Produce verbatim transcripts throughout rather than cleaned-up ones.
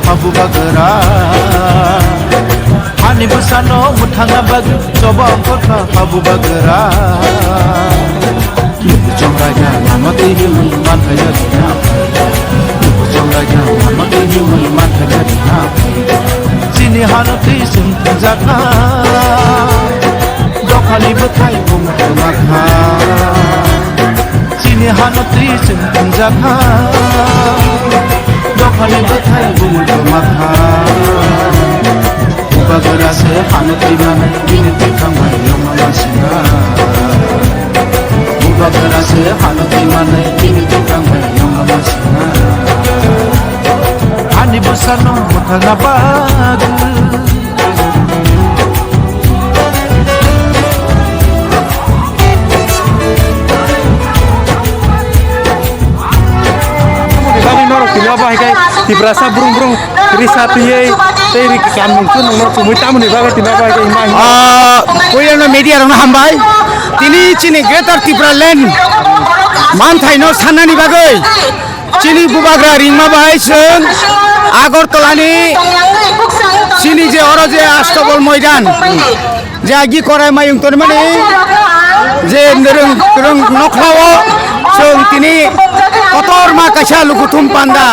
Habubagra, hani bwsano mwthangna bagwi choba ongkhorkha habubagra. Luku chongraina lama twi himwi manthaya rina. Luku chongraina lama twi himwi manthaya rina. Chini hano twi chwng thangjakha. Dophani bwthai bumung kwmakha. Chini hano twi chwng thangjakha. Dophani bwthai bumung kwmakha. Bubagra se hano twi mano bini twi thangmani yongma masina. Bubagra se hano twi mano bini twi thangmani yongma masina. Ani bwsano mwthangna bagwi. Bagwi norok tini obo hai khe Tiprasa brung brung risa twiwi tei ri kam nung chun nungno chumui tamoni bagwi tini obo hai khe hima hima. Ah, puilano media rokno hambai. Tini chini Greater Tipraland manthaino sannani bagwi. Chini bubagra ringma bai chwng Agartala ni chini je oro je Astabol Moidan je agi korai mayung tonmani je nwrwng kwrwng nokhlao chwng tini kotorma kaisa lukuthum panda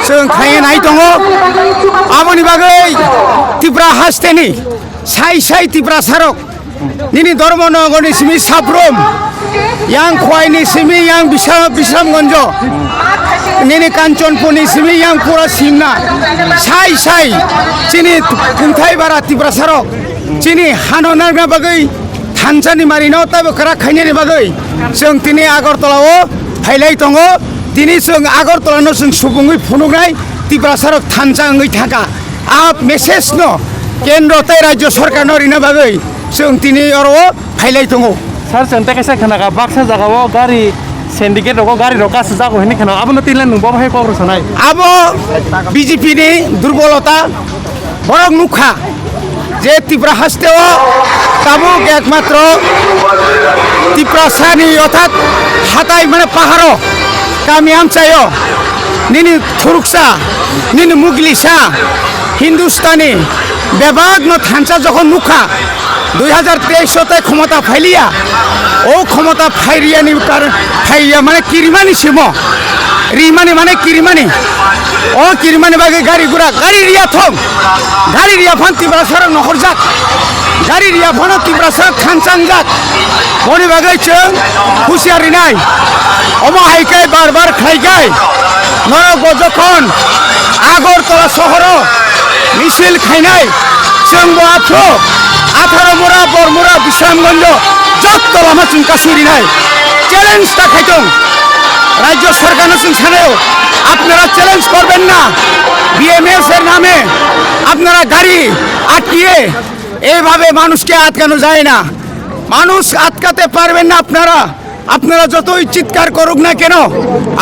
chwng khaiya nai tongo. Aboni bagwi Tripura hasteni sai sai Tiprasarok nini Dharmanagar ni simi Sabrum, yang Khwai ni simi yang Bisa-, Bisramganj, nini Kanchanpur ni simi yang pura Simna, sai sai chini Kungthai bara Tiprasarok chini hano narwkna bagwi thansa ni mari no taibo kwrak khainani bagwi chwng tini Agartala o phailai tongo. Tini chwng Agartala no chwng subungwi phunuknai Tiprasarok thansa wngwi thangkha. A message no kendro tei rajyo sarkar no rina bagwi chwng tini oro o phailai tongo. Sir, chwng tei kaisa khwnakha, baksa jagao gari syndicate rogo gari rok kasijak hinwi khwnakha, abono twi le nwng bo bahai kok rw sanai? Abo B J P ni durbolota, borok nukha je Tripura hasteo tabuk ekmatro Tiprasani orthat hatai mane paharo kami amchaio nini thuruksa, nini muglisa, Hindustani bebakno thansa jokhon nukha, dui hajar teis o tai khomota phailiya, o khomota phairiyani kar-, phaiya mane kirimani simo, rimani mane kirimani, o kirimani bagwi gari gura, gari riya thong, gari riya phan Tiprasarok nohorjak. Gari riya phano Tiprasa thansa wngjak. Boni bagwi chwng husiar rinai. Omo hai khe bar bar khlai khe norok bo jokhon Agartala sohoro misil khainai, chwng bo aphuru Atharomura, Bormura, Bisramganj jotto lama chwng kasui rinai. Challenge ta khai tong. Rajyo sarkarno chwng sanaio, apnara challenge korben na? B M S er name apnara gari atkiye এইভাবে মানুষকে আটকানো যায় না। মানুষ আটকাতে পারবেন না আপনারা। আপনারা যতই চিৎকার করুক না কেন,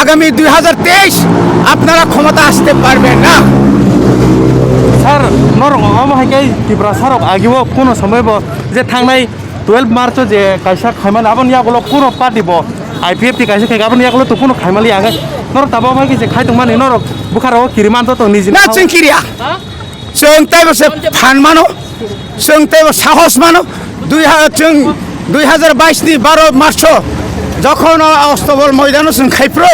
আগামী দুই হাজার তেইশ আপনারা ক্ষমতা আসতে পারবেন না। Sir, norok omo hai khe Tiprasarok agio kuno somoibo je thangnai twelve March o je kaisa khaimani aboni yagulo kuno party bo I P F T kaisa khe aboni yagulo to kuno khaimali ang norok tabuk omo hai khe je khai tongmani norok bwkha rogo kiriman to tong niji na chwng kiriya. Chwng teibo se phan mano, chwng teibo sahos mano. Dui ha-, chwng dui hajar bais ni baro March o jokhon o Ostobol moidano chwng khaipro,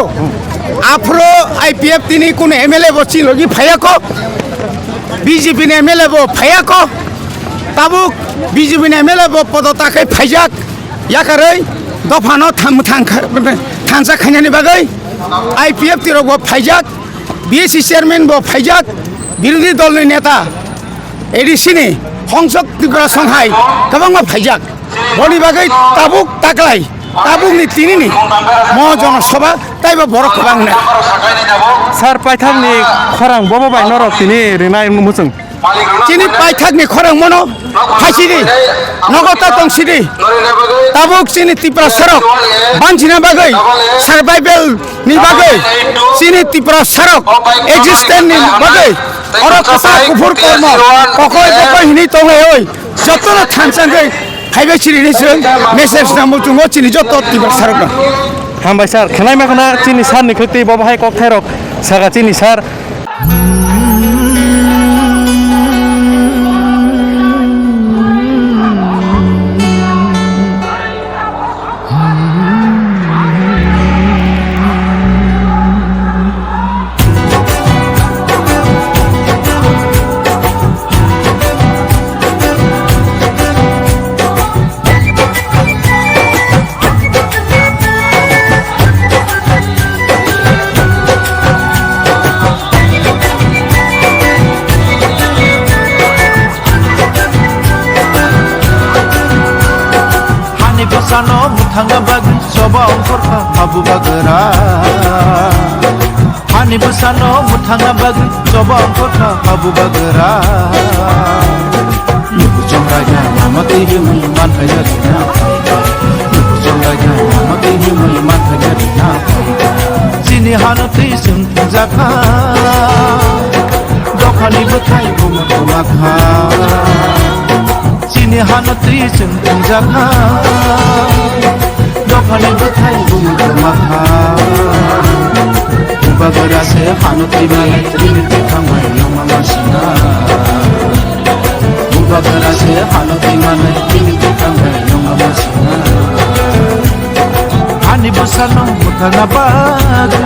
aphro I P F T ni kuno M L A bo chini logi phaiya ko, B J P ni M L A bo phaiya ko, tabuk B J P ni M L A bo podotakhai phaijak, yakarwi dophano tham-, thang-, thansa khainani bagwi I P F T rok bo phaijak. B S C chairman bo phaijak, birodhi dol ni neta, A D C ni Hongsok Tripura Songhai kwbangma phaijak. Boni bagwi tabuk taklai, tabuk ni tini ni mo jonosabha taibo borok kwbang wngnai. Sir, paithak ni khorang bobo bai norok tini rinai muchung. Chini paithak ni khorang mono phaisidi, nogo ta tongsidi. Tabuk chini Tiprasarok banchina bagwi, survival ni bagwi, chini Tiprasarok existence ni bagwi, oro kwchak kuphur kormo, kokoi bokoi hinwi tongwi oi, jotono thansa wngwi phaibai chini ni chwng message nangbo chungo chini joto Tiprasarokno. Hambai sir, khwnai ma khna chini sir ni khwtwi bo bahai kokthairok saka chini sir. Thangna bagwi choba ongkhorkha habu bagra. Hani bwsano mwthangna bagwi choba ongkhorkha habu bagra. Nukuchongraina lama twi himwi manthai rina phaikha. Nukuchongraina lama twi himwi manthai rina phaikha. Chini hano twi chwng thangjakha. Dophani bwthai bumo twmakha. Chini hano twi chwng thangjakha. Dophani bwthai bumo twmakha. Bubagra se hano twi malai twi twi thangbai yongma masina. Bubagra se hano twi malai twi twi thangbai yongma masina. Hani bwsano mwthangna bagwi.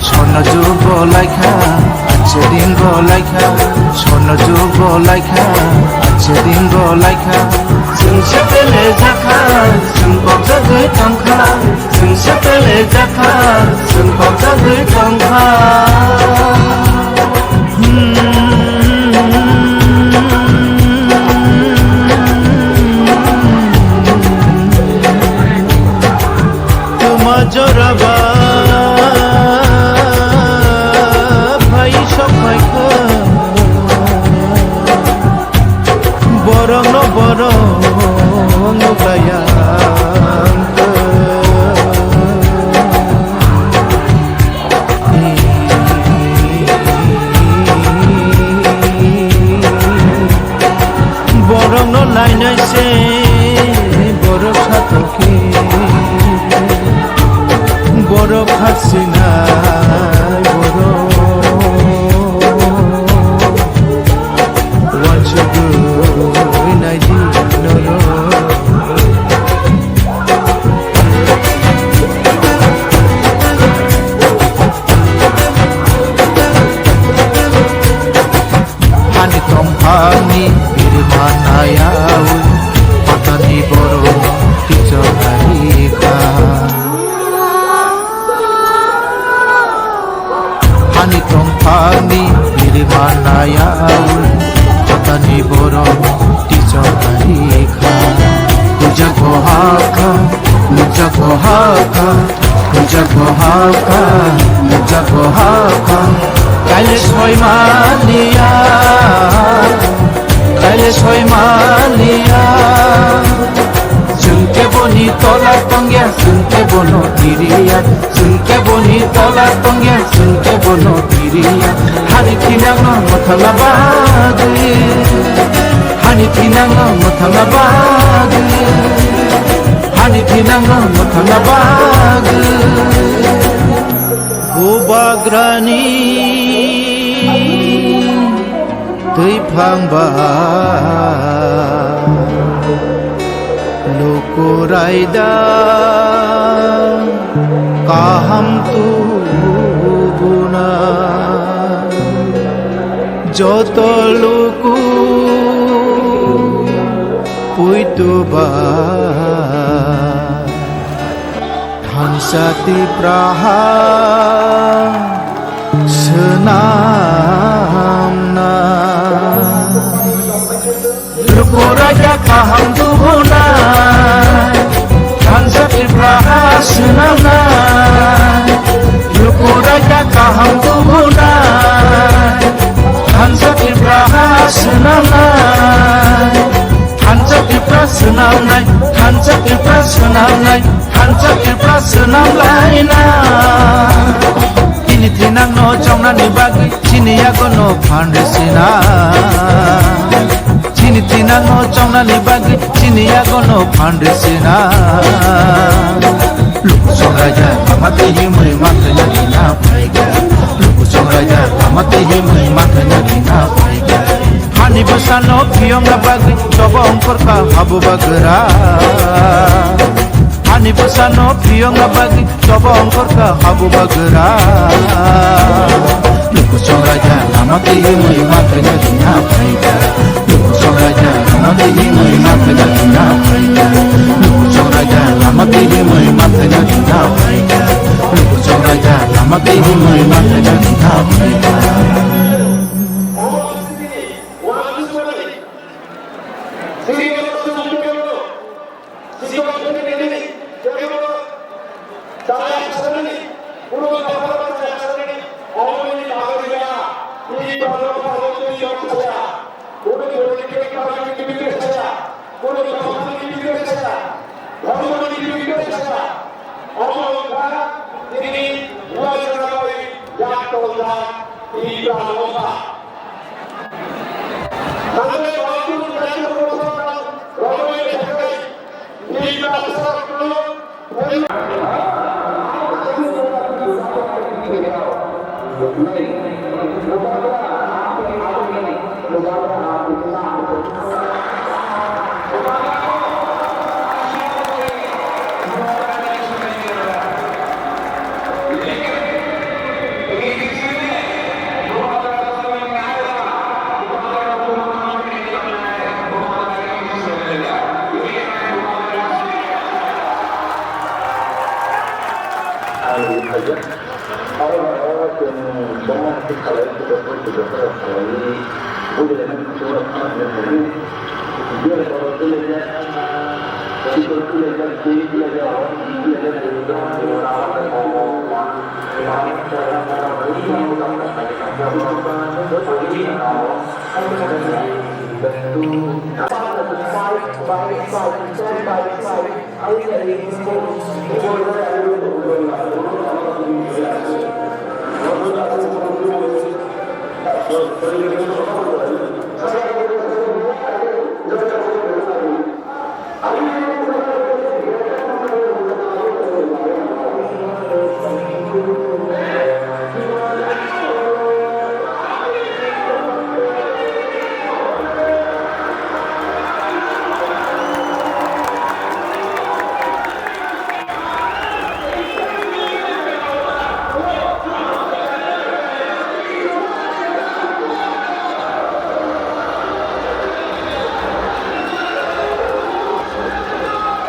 Sonna jugo laikha, ache dingo laikha. Sonna jugo laikha, ache dingo laikha. Chwng se pele jakha, chwng kok jagwi tongkha. Chwng se pele jakha, chwng kok jagwi tongkha. Tuma joraba phai sok phaikha. Borokno borok nuklaiya. Borokno nainai se borok sathokhe, borok khaksinai borok. Uansugwi naidi norok. Hani tongphangni biriman ayau, patani borok tichok naikha. Hani tongphangni biriman ayau, patani borok tichok naikha. Huijago hakha, nukjago hakha, huijago hakha, nukjago hakha. Kaile soi maliya, kaile soi maliya. Chwng khe boni tola tongya, chwng khe bono tiriya. Chwng khe boni tola tongya, chwng khe bono tiriya. Hani thinangno mwthangna bagwi, hani thinangno mwthangna bagwi, hani thinangno mwthangna bagwi. Bubagrani twi phangba luku raida kaham tubuna. Joto luku puituba. Thansa Tipraha swnamna. Luku raida kaham tubunai, Thansa Tipraha swnamnai. Luku raida kaham tubunai, Thansa Tipraha swnamnai. Thansa Tipra swnamnai, Thansa Tipra swnamnai. Thansa Tipra swnam laina. Chini thinangno chongnani bagwi chini yagono phan rwsina. Chini thinangno chongnani bagwi chini yagono phan rwsina. Luku songraida lama twi himwi manthai nagina phaikha. Luku songraida lama twi himwi manthai nagina phaikha. Hani bwsano phiyokna bagwi choba ongkhorkha habu bagra. Hani bwsano phiyokna bagwi choba ongkhorkha habu bagra. Luku songraida lama twi himwi manthai nagina phaikha. Luku songraida lama twi himwi manthai nagina phaikha. Kono political party ni bidire saya, kono dopha ni bidire saya, dhormo ni bidire saya, omo wngkha tini uaisa bai yak tong jak Tipra wngkha. Nangkhe Bharat ni Rajya Sabha rogwi thangwi Tipra Motha